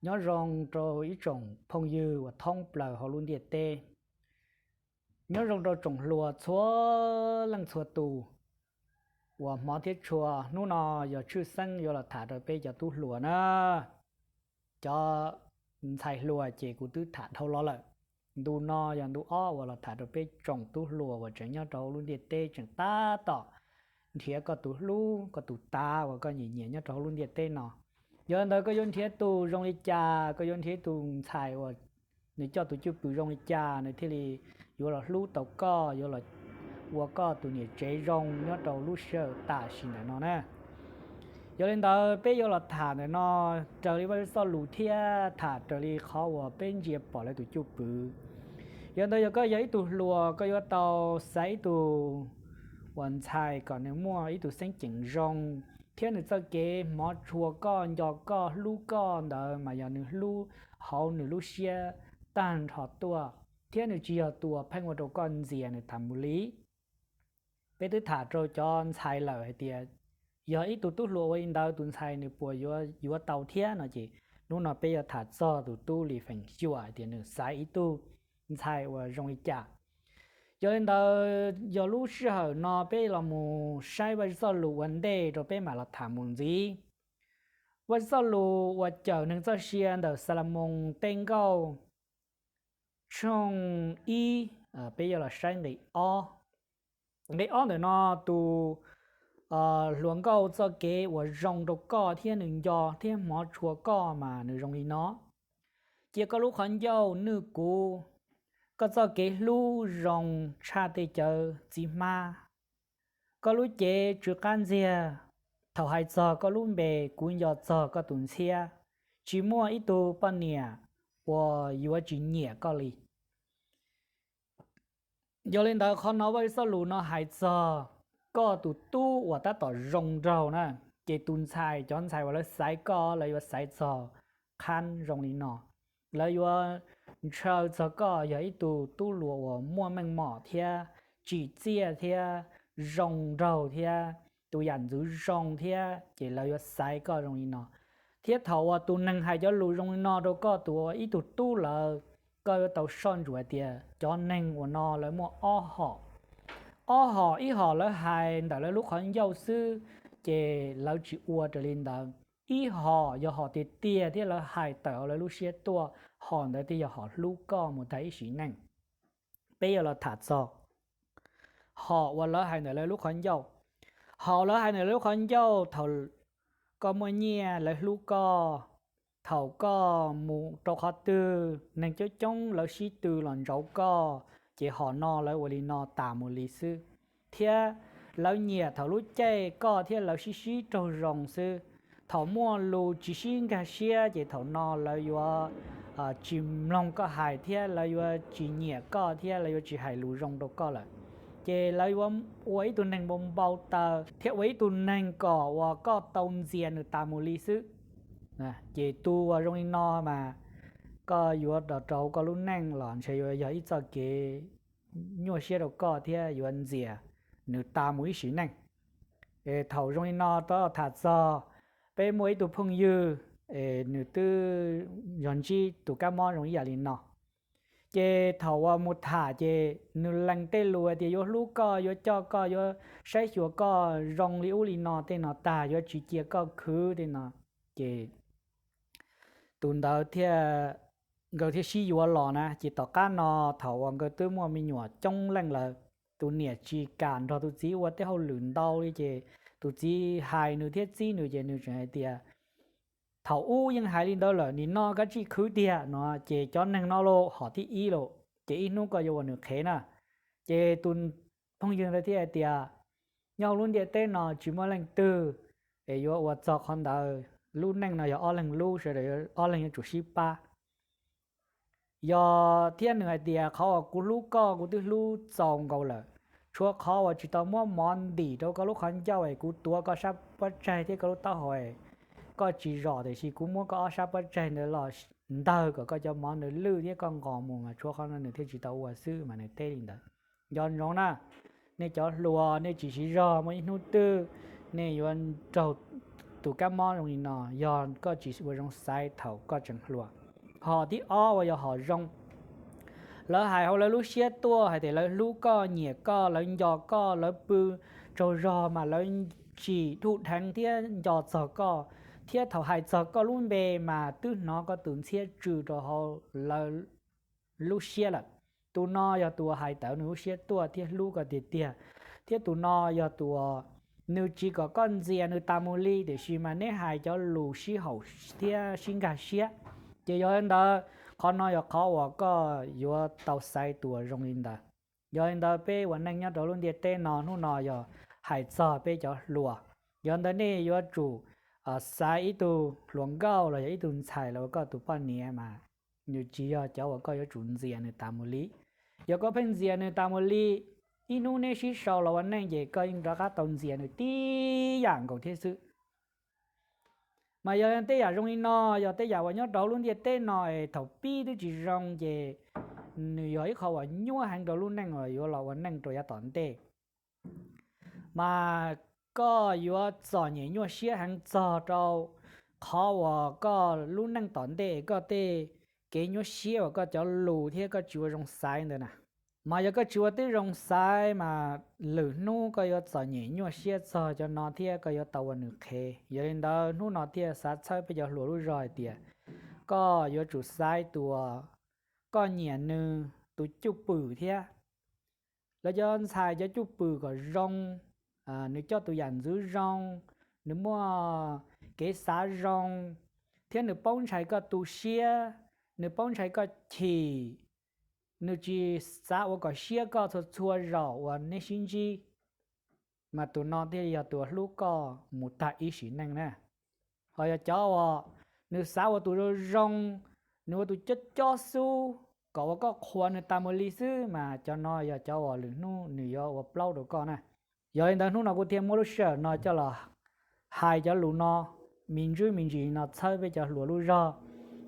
Nyob zoo rau ib tsoom phooj ywg uas thoob plaws hauv lub ntiaj teb. Nyob zoo rau tsoom hluas txhua leej txhua tus uas hmov thiab tshua. Hnub no yog tshwj xeeb yuav los tham rau peb cov tub hluas na. Cov ntxhais hluas ces kuv twb tham dhau los lawm. Ntu no yog ntu ob uas los tham rau peb tsoom tub hluas uas tseem nyob rau hauv lub ntiaj teb, tseem tab tom nrhiav koj tus hlub, koj tus tav uas koj nyiam nyiam nyob rau hauv lub ntiaj teb no. Yog li ntawd koj yuav nrhiav tus zoo li cas, koj yuav nrhiav tus ntxhais uas nws coj tus cwj pwm zoo li cas nws thiaj li yuav los hlub tau koj, yuav los ua koj tus niam tsev zoo nyob rau lub sij hawm tam sim ntawm no na. Yog li ntawd peb yuav los tham ntawm no raws li Vaj Tswv txoj lus thiab tham raws li qhov uas peb ntsia pom lawv tus cwj pwm. Yog ntawd yog koj yog ib tug hluas, koj yuav tau xaiv ib tug uas ntxhais kom nws muaj ib tug xeeb ceem zoo, thiab nws txoj kev hmov tshua koj, nco koj, hlub koj ntawd mas yog nws hlub hauv nws lub siab tag nrho tuaj, thiab nws tsis yog tus uas pheej ua rau koj ntxias nws tas mus li. Peb twb tham rau cov ntxhais lawm hais tias yog ib tug tub hluas ua li ntawd tus ntxhais nws puas yuav yuav tau thiab no ces hnub no peb yuav tham txog tus tub li feem xyuam hais tias nws xaiv ib tug ntxhais uas zoo li cas. Yog li ntawd yog lub sij hawm no peb los mus saib Vaj Tswv txoj lus ua ntej rau peb mam los tham mus ntxiv. Vaj Tswv txoj lus uas cawm neeg txoj sia ntawm Xalumoos tej nkauj tshooj ib, peb yuav los saib nqe ob. Nqe ob ntawm no tus hluas nkauj txoj kev uas zoo rau koj thiab nws nco thiab hmov tshua koj mas nws zoo li no: Cia koj lub qhov ncauj nwj kuv, koj txoj kev hlub zoo tshaj tej cawv txiv hmab. Koj lub cev tsw qab ntxiag, thaum hais txog koj lub npe kuv nco txog koj tus ntxhiab. Tsis muaj ib tug poj niam uas yuav tsis nyiam koj li. Yog li ntawd qhov no Vaj Tswv txoj lus no hais txog koj tus tub uas tab tom zoo nraug na, ces tus ntxhais, cov ntxhais uas lawv xaiv koj lawv yuav xaiv txog qhab zoo li no. Lawv yuav ntshaw txog koj yog ib tug tub hluas uas muaj meej mom thiab tsim txiaj thiab zoo nraug thiab tus yam ntxwv zoo thiab ces lawv yuav xaiv koj zoo li no. Thiab thaum uas tus neeg hais cov lus zoo li no rau koj tus ua ib tug tub lawm, koj yuav tau soj ntsuam hais tias cov neeg uas no lawv muaj ob hom. Ob hom, ib hom lawv hais ntawm lawv lub qhov ncauj xwb, ces lawv tsis ua raws li ntawd. Ib hom yog hom tiag tiag thiab lawv hais tawm hauv lawv lub siab tuaj, hom ntawd thiaj yog hom hlub koj mus tag ib sim neej. Peb yuav los tham txog hom uas lawv hais ntawm lawv lub qhov ncauj. Hom lawv hais ntawm lawv lub qhov ncauj thaum koj muaj nyiaj lawv hlub koj, thaum koj mus rau qhov twg neeg coob coob lawv sib tw los ntsauv koj, ces hom no lawv ua li no tas mus li xwb. Thiab lawv nyiam thaum lub caij koj thiab lawv sib sib raug zoo xwb. Thaum muaj lus tsis sib nkag siab ces thaum no lawv yuav tsis mloog koj hais thiab lawv yuav tsis nyiam koj thiab lawv yuav tsis hais lus zoo rau koj lawm. Ces lawv yuav ua ib tug neeg npau npau taws thiab ua ib tug neeg kom uas koj tau ntxias nws tas mus li xwb. Ces tus uas zoo li no mas koj yuav rau koj lub neej los ntshe yuav yog ib txoj kev nyuaj siab rau koj thiab yuav ntxias nws tas mus ib sim neej. Thaum zoo li no tau tham txog peb muaj ib tug phooj ywg, nws twb yog ntsib tus kab mob zoo ib yam li no. Ces thaum uas mus tham ces nws lees tej lus tias yuav hlub koj, yuav coj koj, yuav saib xyuas koj zoo li ub li no tej no tag, yuav tsis cia koj khwv tej no. Ces tus ntawd thiaj, nkawd thiaj sib yuav los na. Ces tom qab no thaum uas nkawd twb muaj me nyuam coob leej lawm, tus niam tsis kam nrog tus txiv ua tej hauj lwm ntau li ces tus txiv hais nws thiab txib nws ces nws tseem hais tias, thaum ub yeej hais li ntawd lawm, nim no koj tsis khwv tiag no. Ces cov neeg no los hom thib ib los ces ib hnub koj yuav ua nws qhev na. Ces tus phooj ywg ntawd thiaj hais tias, nyob hauv lub ntiaj teb no tsis muaj leej twg es yuav ua txog qhov ntawd. Lub neej no yog ob leeg lub, sawv daws ob leeg yuav tsum sib pab. Yog thiab nws hais tias qhov uas kuv hlub koj kuv twb hlub txaus nkaus lawm, tshuav qhov uas tsis tau muab mov ntim rau koj lub qhov ncauj es kuv tuav koj sab pob tsaig thiab koj lub taub hau, koj tsis zom tiam sis kuv muab koj ob sab pob tsaig ntawd los ntawg kom koj cov mov ntawd lwj thiab koj nqos mus mas tshuav qhov no nws thiaj tsis tau ua xwb mas nws teb li ntawd. Nco ntsoov na, nej cov hluas nej tsis siv zog muaj ib hnub twg nej yuav raug tus kab mob zoo li no yog koj tsis ua zoo xaiv thaum koj tseem hluas. Hom thib ob uas yog hom zoo, lawv hais hauv lawv lub siab tuaj hais tias lawv hlub koj, nyiam koj, lawv nco koj, lawv pw tsaug zog mas lawv tsim dhuj dheev thiab nco txog koj, thiab thaum hais txog koj lub npe mas twb hnov koj tus ntxhiab tsw rau hauv lawv lub siab lawm. Tus no yog tus uas hais tawm nws lub siab tuaj thiab hlub koj tiag tiag, thiab tus no yog tus uas nws tsis kom koj ntxias nws tas mus li, tiam sis mas neb hais cov lus sib haum thiab sib nkag siab. Ces yog li ntawd, qhov no yog qhov uas koj yuav tau xaiv tus uas zoo li ntawd. Yog li ntawd peb ua neej nyob rau lub ntiaj teb no hnub no yog hais txog peb cov hluas. Yog ntawd nej yuav tsum xaiv ib tug hluas nkauj los yog ib tug ntxhais los ua koj tus poj niam mas nws tsis yog cov uas koj yuav tsum ntxias nws tas mus li. Yog koj pheej ntxias nws tas mus li, ib hnub neb sib sau los ua neej ces koj yeej rov qab tau ntxias nws tib yam nkaus thiab xwb. Mas yog tej yam zoo li no, yog tej yam uas nyob rau hauv lub ntiaj teb no es thaum pib twb tsis zoo ces nws yog ib qho uas nyuaj heev rau lub neej uas yuav los ua neej rau yav tom ntej. Mas koj yuav txom nyem nyuaj siab heev txog rau qhov uas koj lub neej tom ntej, koj tej kev nyuaj siab uas koj cov lus thiab koj tsis ua zoo xaiv ntawd na. Mas yog koj tsis ua tib zoo xaiv mas lwm hnub koj yuav txom nyem nyuaj siab txog cov no thiab koj yuav tau ua nws qhev. Yog li ntawd hnub no thiaj xav txhawb peb cov hluas lub zog hais tias koj yuav tsum xaiv tus uas koj nyiam nws tus cwj pwm thiab. Lawv cov ntxhais cov cwj pwm kom zoo, nws coj tus yam ntxwv zoo, nws muaj kev xav zoo, thiab nws paub ntshai koj tu siab, nws paub ntshai koj chim, nws tsis xav ua kom siab koj txhua txhua zaus uas neb sib ntsib, mas tus no thiaj yog tus hlub koj mus tag ib sim neej na. Ho yog cov uas nws xav ua tus zoo zoo, nws ua tus cob cob xub kom uas koj qhuas nws tas mus li xwb mas cov no yog cov uas lwm hnub nws yuav ua plaub rau koj na. Yog li ntawd hnub no kuv thiaj muab lub sij hawm no coj los hais cov lus no me ntsis me ntsis no txhawb peb cov hluas lub zog.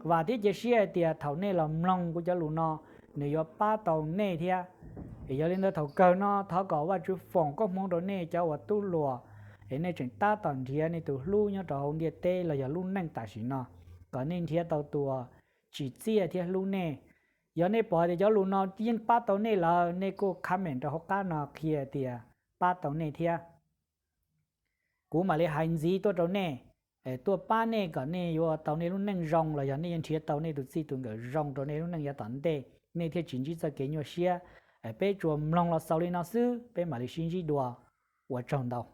Vam thiab cia siab hais tias thaum nej los mloog kuv cov lus no, nws yuav pab tau nej thiab. Es yog li ntawd thaum kawg no thov kom Vajtswv foom koob hmoov rau nej cov uas tub hluas, es nej tseem tab tom nrhiav nej tus hlub nyob rau hauv ntiaj teb los yog lub neej tam sim no, kom nej nrhiav tau tus uas tsim txiaj thiab hlub nej. Yog nej pom tias cov lus no yeej pab tau nej lawm, nej kuj comment rau hauv qab no qhia tias pab tau nej thiab. Kuv mam li hais ntxiv tuaj rau nej, tuaj pab nej kom nej yuav tau nej lub neej zoo los yog nej yuav nrhiav tau nej tus txij tus nkawm zoo rau nej lub neej yav tom ntej, nej thiaj tsis ntsib txoj kev nyuaj siab. Peb tsuas mloog los xaus li no xwb, peb mam li sib ntsib dua. Ua tsaug ntau.